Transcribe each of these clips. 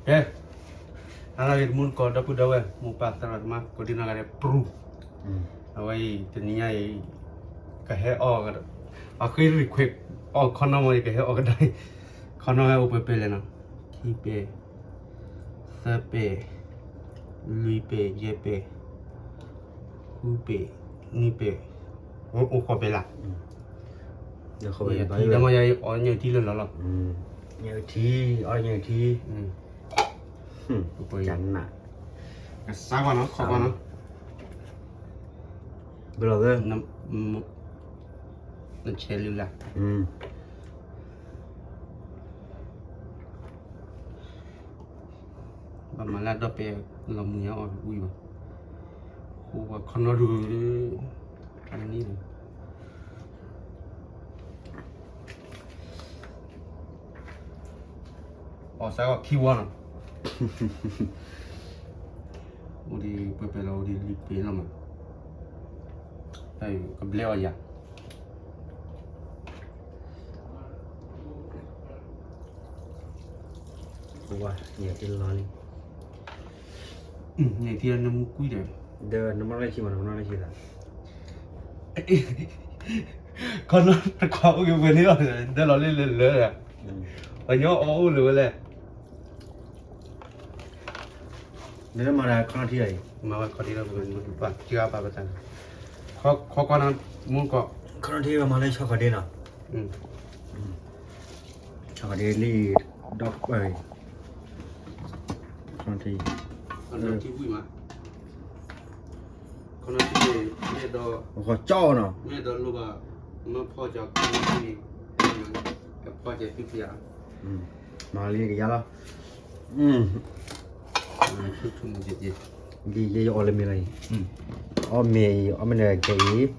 ကဲ, အါဂ့ၤတမူတကိး ဒီပုၢ်ဒီဝဲၢ် မိၢ်ပၢ်သရၣ်သမါ ကိးဒံနီၢ်ဂၤဒဲး ပရူၤ, အဝဲအံၤ တနံၤညါအံၤ ကဟဲအီၣ်, အဃ့ request အီၣ်ခီနီမ့ၢ် ယကဟဲအီၣ်ကဒါအံၤ, ခီနီဟဲအိၣ်ပှဲၤပှဲၤလဲၣ်နီၤ, ခံပဲာ်, သၢပဲာ်, လွံၢ်ပဲာ်, ယဲၢ်ပဲာ်, ဃုပဲာ်, နွံပဲာ်, အိၣ်ဃိးပဲာ်လၢ်, ထံဒီးမ့ၢ်ယအီၣ်ညၣ်ထံလၢလီၤလီၤ, ညၣ်ထံ, အီၣ်ညၣ်ထံ, ကနၣ်, ကစၢ်ကွၢ်နီၤ ခီကွၢ်နီၤ, ဘျီသၢ, နဆဲးလံလၢ် ဘၣ်မၤလၢအဒီပဲ လီၤမုာ်ညါအီၣ်ဝံၤဘၣ်, ဃိဝဲခီနီဒုး, အနံၣ်, အီၣ်စါကီၢ်ခံဝီနီၤ, အိၣ်ဒံးပှဲၤပှဲၤလီၤ အိၣ်ဒံးလံပ့ၤလီၤမး, ကဘျဲအီၣ်ယၤ ဝါ, ညၣ်ထံလီၤလံ, ညၣ်ထံနမူကွံာ်ဒီး, ဒီးနမီၢ်လၢဆံမး နမီၢ်လၢဆံသး, ခီနီတခွါအိၣ်က့ၤဝဲန့ၣ်လီၤ, ဒၢလီၤလံလၢလၢ, ပှၤညီအီၣ်အိၣ်လၢၤဝဲလဲၣ်, နမၤဒၣ်ခီနီထံအံၤ, မၤဝဲခီထံလၢပကမၤပာ်စှၤပာ်ပသး, ခီကွၢ်နီၤ မူကီး, ခီနီထံဝဲမၤလၢဆီခီဒ့နီၤ, ဆီခီဒ့လံ, ဒီး, ခီနီထံ, ခီနီထံဝံၤမး, ခီနီထံန့ၣ်, ဂီၤကၠီနီၤ, မ့ၢ်ဒီးလိၣ်ဘၣ်, မ့ၢ်ဖီကၠီခီနီထံန့ၣ်, ကဖီကၠီသုဖီယါ, မၤလံကယါလီၤ, ယဲယအီၣ်လၢမ့ၤလီၤအံၤ, အီၣ်မ့ၤအံၤ အီၣ်မ့ၤန့ၣ်ကဲအံၤ,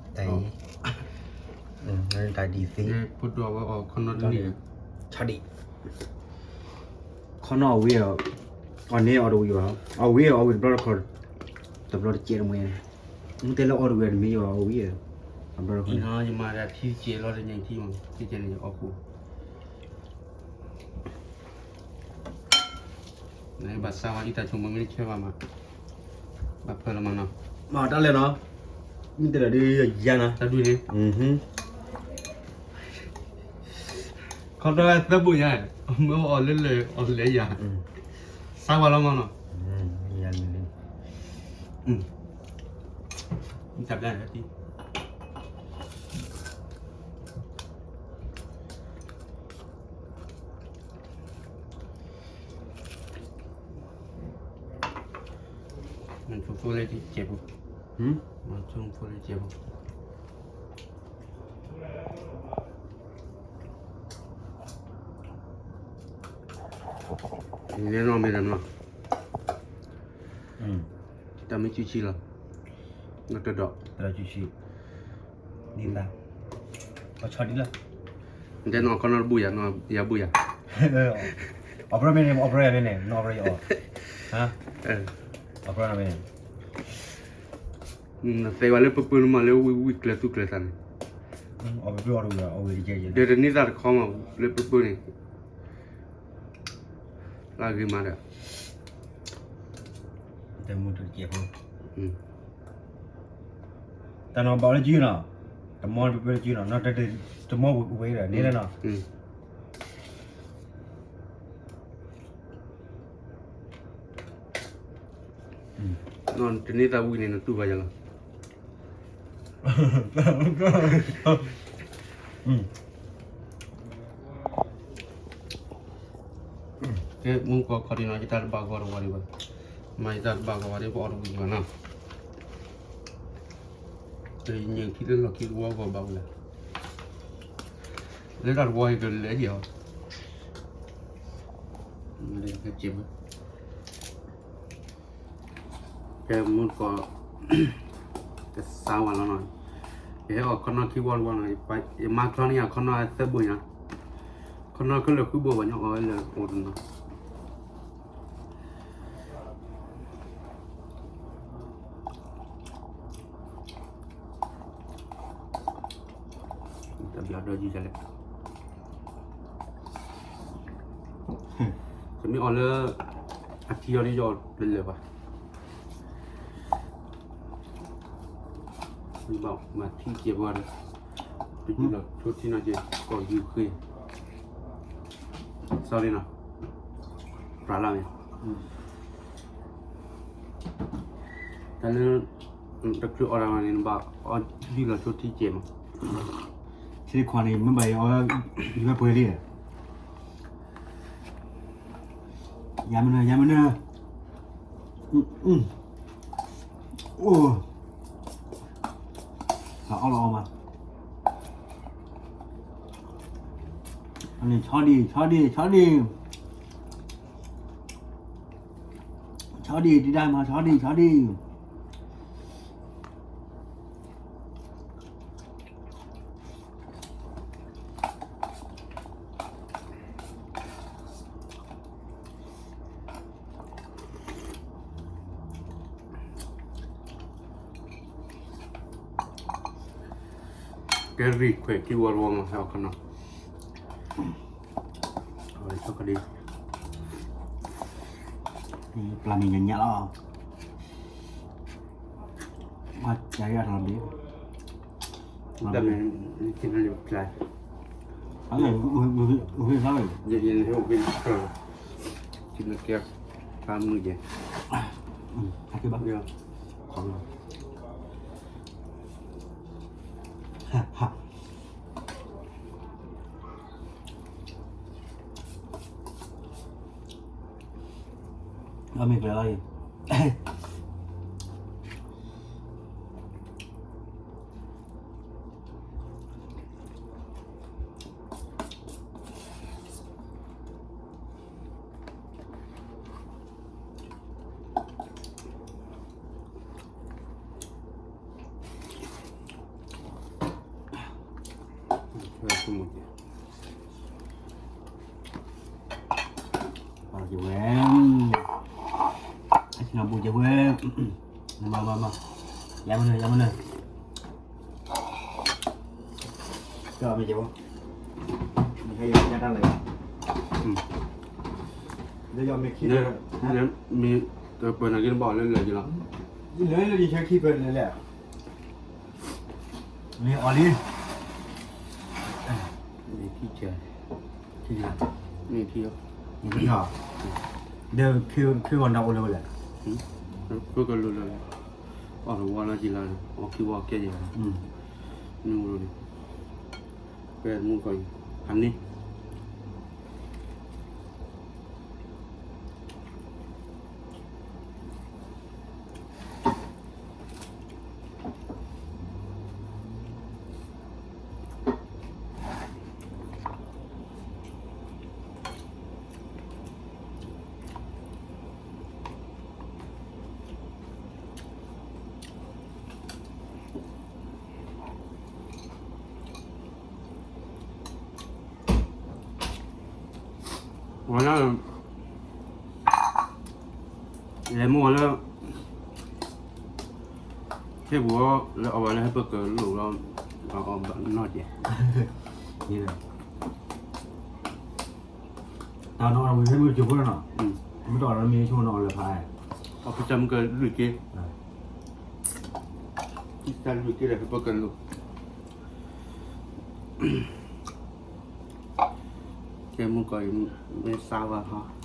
တၢ်အံၤ, တၢ်ဒံၣ်သ့, ဆီဒံၣ်, ခီနီၣ်အဝံၤ, အီၣ်န့ၢ်အီၣ်တဝံၤဘၣ်, အဝံၤအီၣ်ဝံၤတဘျီတခီၣ်, တဘျီတကဲးတမှဲ, မ့ၢ်တဲလၢအီၣ်တဝံၤတမ့ၢ်အီၣ်အဝံၤ, တဘျီတခီၣ်, ယမၤဒၣ်ထံတကဲးလီၤတညါထံမး, ထံကဲးန့ၣ်ယအီၣ်ဃိ နဘၣ်စၢ်ဝဲအံၤတၢ်ဆိကမိၣ်မ့ၢ်တဆၢဘၣ်မး, ဘၣ်ဖၢလီၤမးနီၤ, မၤတၢ်လဲၣ်နီၤ, မ့ၢ်တဲလၢဒ်ယၤနီၤ, တၢ်ဒုးန့ၣ်, ခီဖျိသၢဘိၣ်ညါ, မ့ၢ်အီၣ်လၢလၢအီၣ်လဲၤယၤ, စၢ်ဝဲလီၤမးနီၤ, တၢ်ဘျါန့ၣ် မၤဆိဖိလၢကဲးဖိ, မၤဆိဖိလၢကဲးဖိ, လဲၤနီၢ်မ့ၢ်တနီၤ, တၢ်မ့ၢ်စုဆံလီၤ, နီၢ်တဒီး, တၢ်စုဆံ, ဒ်သး, ပဆီဒ်လၢ, တဲနီၢ်ခီနီတဘူၣ်ယၤ, ယၤဘူၣ်ယၤ, အီၣ်ပြၢမ့ၢ်န့ၣ်, အီၣ်ပြၢယၤမ့ၢ်န့ၣ်, နီၢ်အီၣ်ပြၢယအီၣ်, အီၣ်ပြၢမ့ၢ်န့ၣ် နသဲဝဲလၢပပၢၢ်လၢမးလၢဝံၣ်ဝံၣ်ကျၢၤသူၣ်ကျၢၤသးန့ၣ်, အီၣ်ပပၢၢ်အီၣ်တဝံၤအီၣ်ဝံၤတကဲး, ဒီးတန့ၢ်သးတခီမးလၢပပၢၢ်န့ၣ်, လၢအဂ့ၤမးဒီး, တမူတကဲးဖိ, တၢ်နီၤဘၣ်လၢကၠူနီၤ, တမီပပၢၢ်လၢကၠူနီၤ, တမီဝဲဒီးန့ၣ်လၢနီၤ တန့ၢ်သးဝံၣ်န့ၣ် နတူၢ်ဘၣ်ယၤလီၤ. ကဲ မူကီၢ်ခီဒံးနီၤ ယတၢ်တဘၣ်ဂီၤတဝီဒံးဘၣ်, မ့ၢ်ယတၢ်တဘၣ်ဂီၤဝဲဒၣ် ပအီၣ်တဝံၤဘၣ်နီၤ, တညၣ်ခံလၢလီၢ်ခံတဝီဂီၤဘၣ်ဝဲလၢ, လၢတၢ်တဝီအံၤကလဲၤယၤအီၤ, ကဲ မူကီၢ် ကစၢ်ဝဲလီၤနီၤ, ယဟဲအီၣ်ခီနီၢ်ခံဝီတဝီနီၤ, ယမၤချီန့ၢ်ယၤခီနီၢ်သၢဘိညါ, ခီနီၢ်ခဲလၢာ်ဃုဘိပှၤညီအီၣ်ဝဲလၢအိၣ်တနီၤ တဘျီဒီးယံၤလဲၣ်, က မ့ၢ်အီၤလၢ အထံအီၤဒ်ယီၤတလၢာ်ဘၣ်, ဘၣ်မၤထံၣ်ကဲပှၤဒီး တယူၢ်လီၤဆိထံနီၤကဲ ကီၢ်ယူၤဃ့ sorry နီၤ, ပြးလၢ်န့ၣ် တၢ်လၢ တချုးအီၣ်တၢ်မၤန့ၣ် နဘၣ်အီၣ်ယူၢ်လီၤဆိထံကဲမး, ထံခွါန့ၣ် မ့ၢ်ဘၣ်အီၣ် ယဝဲပှဲၤလံ, ယၤမနုၤ ယၤမနုၤ, အိၣ် အီၣ်လီၤအီၣ်မး, အန့ၣ် ဆီဒံၣ် ဆီဒံၣ် ဆီဒံၣ် ဆီဒံၣ် တံၤဒါမး ဆီဒံၣ် ဆီဒံၣ်, ကဲရံၣ်ခွဲးကံဝီတဝီမး ဟဲအီၣ်ခီနီၤ, အဝဲဆိကဒံ, ပျၢ်မံၤညါညါလီၤ, တၢ်မ့ၢ် နထံၣ်န့ၣ်ပျၢ်, အဝဲ ဝဲ ဝဲ ဝဲ ထံၣ်န့ၣ်ကဲ ဖးမုၢ်ယဲ, ဟးက့ၤဘၣ်, ခီ အမ့ၢ်ကျဲလီၤအံၤ, ဝဲ, အဆ့ၣ်နီၤဘူးကဲဝဲ, မၤမၤမၤ, ယၤမနုၤ ယၤမနုၤ, ကမ့ၢ်ကဲဝဲ, မ့ၢ်ဟဲယၤတၢ်လၢ, လၢယမ့ၢ်ခံ, မ့ၢ်တပၢၢ်နာ်က့ နဘၣ်အီၤလၢလၢာ်က့လီၤ, လၢလၢယဆၢခံပၢၢ်လၢလၢာ် မ့ၢ်အီၤလံ, မ့ၢ်ထံၣ်, မ့ၢ်ထံၣ်, ဒီး ခ့ဂီၤနၤအိၣ်လၢဝဲလဲၣ်, ဖိကလိၤလၢာ်, အီၣ်တဝီလၢက့လီၤ, အီၣ်ခံဝီကဲယဲ, မ့ၢ်အိၣ်လၢန့ၣ်, ပဲမုၢ်ကီၢ်အံၤ, ဟးန့ၢ် ဝဲဒၣ် လဲၤမုၢ်ဝဲလၢ ဟ့ၣ်ပူၤလၢအဝဲလၢဟဲပကလိာ်လီၤ အီၣ်ဘၣ်နီၢ်ကဲ, တၢ်နီၢ်ဝံၤဟဲမုၢ်ကၠိဖိနီၤ, မ့ၢ်တအီၣ်ဒီးမ့ၢ်ဆိနီၤအီၣ်လၢဖး, အီၣ်ဖဲတၢ်မုၢ်ကလုာ်က့, တၢ်လုာ်က့ဒီးဟဲပကလိာ် ကဲမုၢ်ကီၢ်အံၤ မ့ၢ်စါဝါဟီ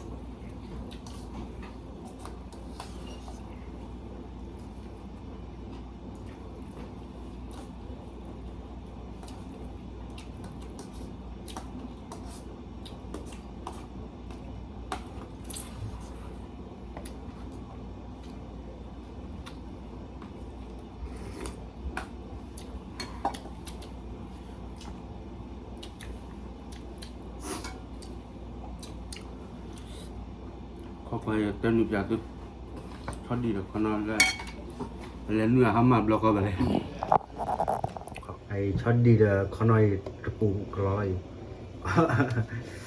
ခီပညီယတဲနုာ်ပၠးသု ဆီဒံၣ်ဒီးခီနီၢ်လၢ လဲၤနုာ်အဟါမၢ်ဘျီဃီဘၣ်လဲၣ်, ဆီဒံၣ်ဒီးခီနီၢ်အံၤတပူၤကလီၤအံၤ ဟဲ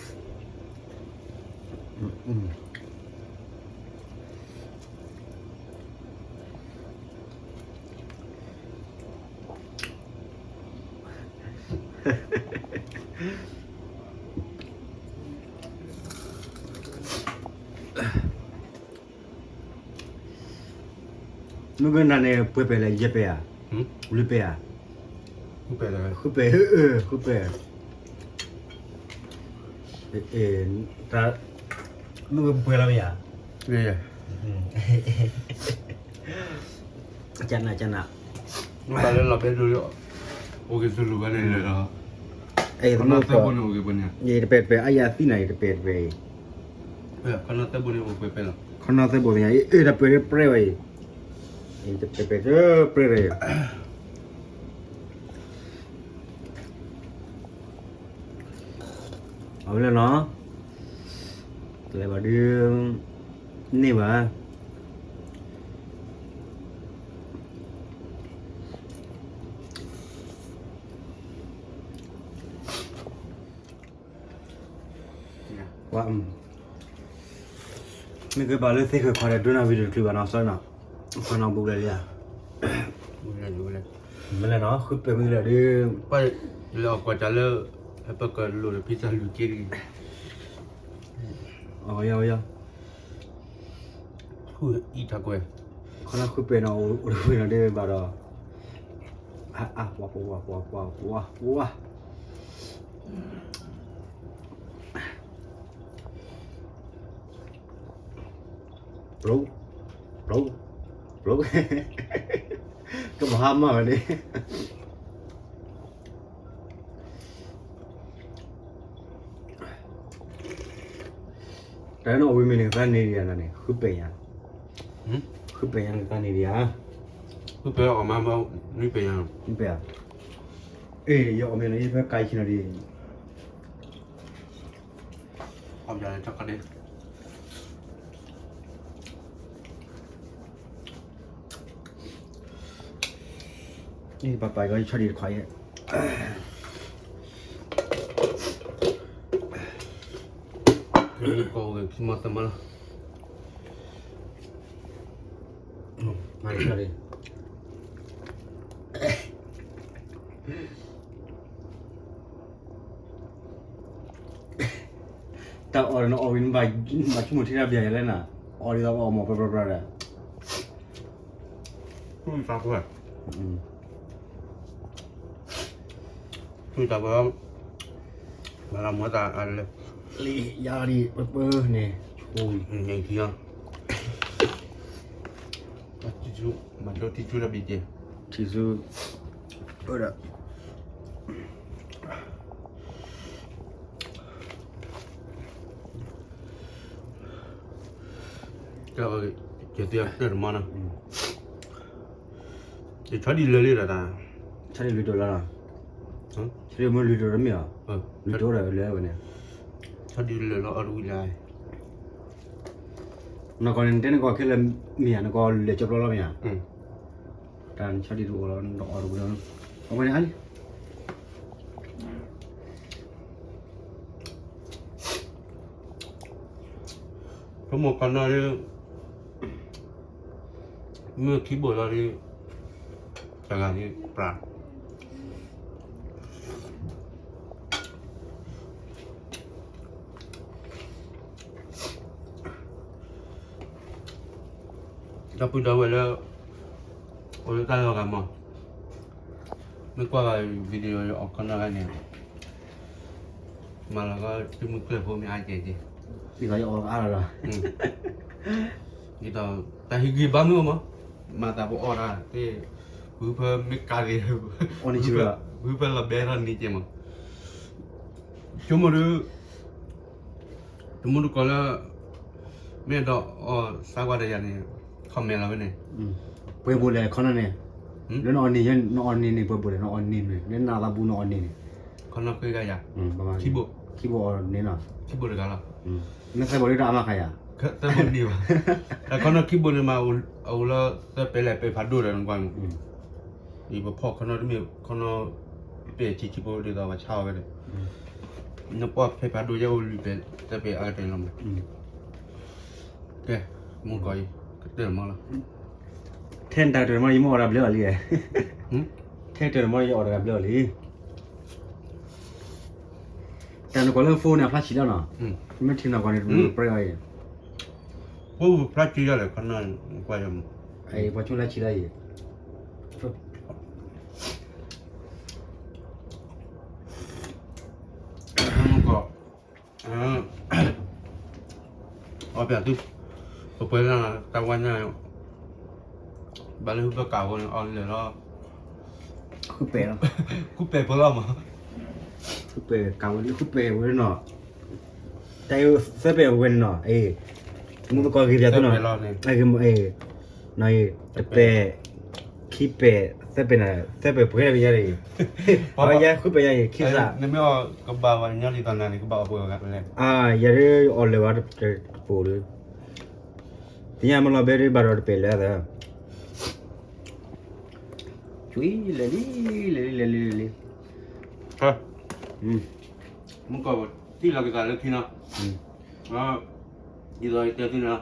မုၢ်ကနၣ်န့ၣ် ပှဲၤပဲာ်လဲၣ် ယဲၢ်ပဲာ်ဧါ, လွံၢ်ပဲာ်ဧါ, ဃုပဲာ်, ဃုပဲာ်, မုၢ်ကပှဲၤလီၤမ့ၢ်ဧါ, ကနၣ်, ကနၣ်, ဘၣ်လၢလီၤဘဲဒိၣ်လၢ အိၣ်က့ၤသူၣ်လူၤဘၣ်န့ၣ်လၢဒီး, ခီနီၢ်သၢဘိန့ၣ်အိၣ်က့ၤပှဲၤန့ၣ်, ယတပဲာ်တပဲာ် အယၤသံနၤ ယတပဲာ်တပဲာ်အံၤ, ခီနီၢ်သၢဘိန့ၣ်အိၣ်ပှဲၤပဲာ်လီၤ, ခီနီၢ်သၢဘိသ့ၣ်ညါအံၤ အ့ၣ် တပဲာ်တပဲာ်ဝဲအံၤ, အ့ၣ် တပဲာ်တပဲာ်တပဲာ်ဝဲအံၤ, အဝဲလၢနီၤ, တလဲၤဘၣ်ဒုး, န့ၢ်ဘၣ် မ့ၢ်ကဘၣ်လၢသ့ၣ်ဃၢၤခွါဒီး ဒိၣ်နၢ်ဝံၤဒီးတချုးဘၣ်နီၤ sorry နီၤ, ခွါနီၤဘူးလဲၣ်လံဧါ, မ့ၢ်လဲၣ်နီၤ ဃုပဲာ်မ့ၢ်လဲၣ်ဒုး, လၢအကွၢ်တၢ်လၢ ဟဲပကလိၣ်ဒီးဖံသးလူၤက့ၤတဂ့ၤ, အီယီယီ ဃုအံၤထးကွဲ, ခီနီၢ်ဃုပဲာ်နီၤ အိၣ်တဝ့ၢ်နီၤဒ်ဘၣ်ဒီး, အါ အါ ပှၤ ပှၤ ပှၤ ပှၤ ပှၤ ပှၤ ပှၤ ပျိ ပျိ ပျိ ကဘၣ်ဟါမၢ်ဝဲန့ၣ် တၢ်နီၢ်အီၣ်ဝံၤမ့ၢ်နကသးန့ၢ်ဒံးဧါန့ၣ် ဃုပဲာ်ညါ, ဃုပဲာ်ညါနကသးန့ၢ်ဒံးဧါ, ဃုပဲာ်အီၣ်မးမး နွံပဲာ်ညါ, နွံပဲာ်ဧါ, အ့ၣ် ယအီၣ်မ့ၢ်နီၤ ယဖဲကါယံၤနီၤဒံး အီၣ်ဘၣ်လၢတၢ်ခါဒ့ ပၢ်ပၢ်ကီး ယဆီဒံးတခွါယဲၢ်, ကီးဂ့ၤခံမီသၢမီလီၤ, မၤလၢဆီဒံး တၢ်အီၣ်ဒီးနအီၣ်ဝံၤ နဘၣ်ဆိကမိၣ်ထံတၢ်ဘၣ်ယၤလဲၣ်နၤ, အီၣ်ဒ်သိးပှၤအီၣ်မ့ၤပြၢပြၢဒီး, သူၣ်တၢ်ကွဲး, သူၣ်တၢ်ကွဲး, မၤလၤမၤသးအါလဲၣ်, လံ ယၤဒံး ပၢပၢန့ၣ်, န့ၣ်ခံလီၤ, မၤဒိထံဆူတၢ်ဘံၣ်ကဲ, ထံဆူ, အၢဒီး ကဲသ့တမနီၤ, ယဆီဒံးလၢာ်လံဒီးတၢ်, ဆီဒံးလွံၢ်တိာ်လီၤ, ဆီဒံးမ့ၢ်လွံၢ်တိာ်တမ့ၢ်ဧါ, လွံၢ်တိာ်ဒီးလၢာ်ဝဲန့ၣ်, ဆီဒံးလၢာ်လီၤအီၣ်တဝံၤလၢာ်, နကီၢ်န့ၣ် နတဲနကီၢ်ခဲလၢာ်မ့ၢ်ဧါ, နကီၢ်လဲၤကၠီပျီလီၤမ့ၢ်ဧါ, တၢ်နဆီဒံးတအိၣ်လီၤ နအီၣ်တဝံၤလီၤ, အဝဲန့ၣ်အါလံ ဆိကမိၣ်ခီနီၢ်ဒ်, မ့ၢ်ခံဘိလီၤဒ်, တဂၤဒ်ပြး, ဒီပုၢ်ဒီဝဲၢ်လၢ အိၣ်လၢတၢ်လီၢ်ဂၤမး, မ့ၢ်ကွၢ်ဘၣ် video အီၣ်ခီနီၢ်ဂၤန့ၣ်, မၤလီၤကီသုမုၢ်ကျၢၢ်ဖိမ့ၢ်အါကဲကဲ, ဒ်သိးယအီၣ်အါလီၤလီၤ, ဒ်သိး တၢ်ဟ့ၣ်ဂံၢ်ဘါမုၢ်မး, မၤသးပအီၣ်တၢ်သ့ၣ်, ဝံဖဲမ့ၢ်ကၤဂ့ၤ, ဝံဖဲလီၤဘဲထီၣ်န့ၢ်ကဲမး, ဆိကမိၣ်ဒ် တမူတကိးလၢ မ့ၢ်အဲၣ်ဒိးအီၣ်စါကွၢ်ဒီးယၤန့ၣ် comment လီၤဝဲန့ၣ်, ပှဲၤဘိလဲၣ်ခီနီၢ်န့ၣ်, လၢနအီၣ်န့ၢ်, နအီၣ်န့ၢ်န့ၣ် ပှဲၤဘိလဲၣ် နအီၣ်န့ၢ်န့ၣ် လၢနသးပူၤနအီၣ်န့ၢ်န့ၣ်, ခီနီၢ်ဃ့ဂၤယၤ, ခံဘိ, ခံဘိအီၣ်န့ၢ်နီၤ, ခံဘိတဂၤလီၤ, မ့ၢ်သၢဘိလၢတၢ်အါမးခါယၤ, သၢဘိန့ၣ်ဘၣ်, တၢ်ခီနီၢ်ခံဘိန့ၣ်မး အအိၣ်လၢသၢပဲာ်လဲၣ်ပဲာ်ဖးဒိၣ်ဒီးနကွၢ်န့ၣ် အံၤပဖီၣ်ခီနီၢ်တမ့ၢ်ခီနီၢ် ပဲာ်ဆံးဆံးဖိဒ်သိးပှၤဆါအီၤဝဲဒီး နပှၢ်ဖဲဖးဒိၣ်ယဲၢ်အိၣ်လွံၢ်ပဲာ်သၢပဲာ်အါကတၢၢ်လီၤ. ကဲ, မုၢ်ကီၢ်အံၤ ကတၢၢ်မီလီၤ. ထဲတၢ်ကတၢၢ်မီ ယမ့ၢ်အီၣ်တၢ်ဘျၢအီၤလံ. ထဲတၢ်မီ ယအီၣ်တၢ်ဘျၢအီၤလံ. တၢ်နကွၢ်လၢ phone န့ၣ် အဖျါဆံးလီၤနီၤ. မ့ၢ်ထံနီၤကွၢ်န့ၣ် ပြဲအီၤအံၤ. ဖိဖျါဆံးလီၤလဲၣ် ခီနီၢ်ကွၢ်ယမး. ပှၤဆိလၢဆံးလၢအံၤ အီၣ်ပၠးသု, ပပှဲၤလၢတၢ်ဝါညါ, ဘၣ်လၢဟုပၢၤကးဝဲန့ၣ် အီၣ်လၢာ်လီၤ, ဃုပဲာ်လီၤ, ဃုပဲာ်ဖိလီၤမး, ဃုပဲာ်ကးဝဲလၢဃုပဲာ်ဝဲနီၤ, တၢ်အံၤသၢပဲာ်ဝဲန့ၣ်နီၤ, မူသကိးဂ့ၤပၠးသုနီၤ, တပဲာ်, ခံပဲာ်, သၢပဲာ်န့ၣ်, သၢပဲာ်ပှဲၤလၢပယါအံၤ, အယါဃုပဲာ်ယါအံၤ ခံစး, နမ့ၢ်အီၣ်ကဘၣ်ဝဲညီလံၤသီနၤန့ၣ် ကဘၣ်အီၣ်ပှဲၤဝဲ, ယၤဒ်အီၣ်လၢာ်ဝဲတပိာ်ဒီး, သ့ၣ်ညါမ့ၢ်လီၤဘဲဒ်ဘၣ်ဒီးတပဲာ်လၢသၢ ကွံာ်လဲၤလံ, လဲၤလံ လဲၤလံ လဲၤလံ, မုၢ်ကီၢ်ထံၣ်လီၤက့ၤသးလၢခံနီၤ, ဒ်သိးယတဲသုန့ၣ်,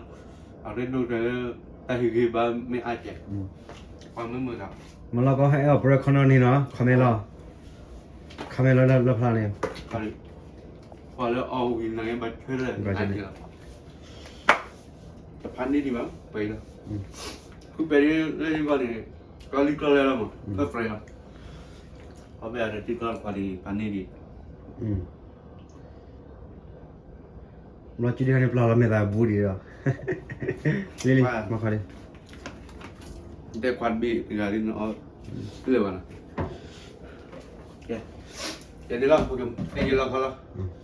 အရ့ဒိၣ်တဲလၢ တၢ်ဟ့ၣ်ဂံၢ်ဘါမ့ၢ်အါကဲး, ပှၤမ့ၢ်မုာ်ဒီး, မ့ၢ်လီၤကီဟဲအီၣ်ပရၢခီနီၣ်န့ၣ်နီၤ, ခီမ့ၢ်လီၤ, ခီမ့ၢ်လီၤလၢဖျါန့ၣ်, ပှၤလၢအီၣ်ဝံၤနၤဘၣ်ထွဲလၢ, တဖးန့ၢ်ဒံးဘၣ်, ပှဲၤလီၤ, ဃုပဲာ်လၢယဂီၢ်န့ၣ်, ကီလံကျီၢ်လဲလီၤမး, ဖဲဖရဲလီၤ, အီၣ်ဖဲအတထံၣ်ကျီၢ်တခွးဒံး ဖးန့ၢ်ဒံး ဘျီကံဒံးခါန့ၣ်ပျၢ်လီၤမဲာ်သးဘူးဒံးဒီး, လံလံ မၤခီလံ, တဲခွါတဘ့ၣ်တဂၤလံနအီၣ်, လၢဘၣ်နီၤ, ကဲ, ကဲဒ်လီၤ, ကဲယလီၤခီလီၤ,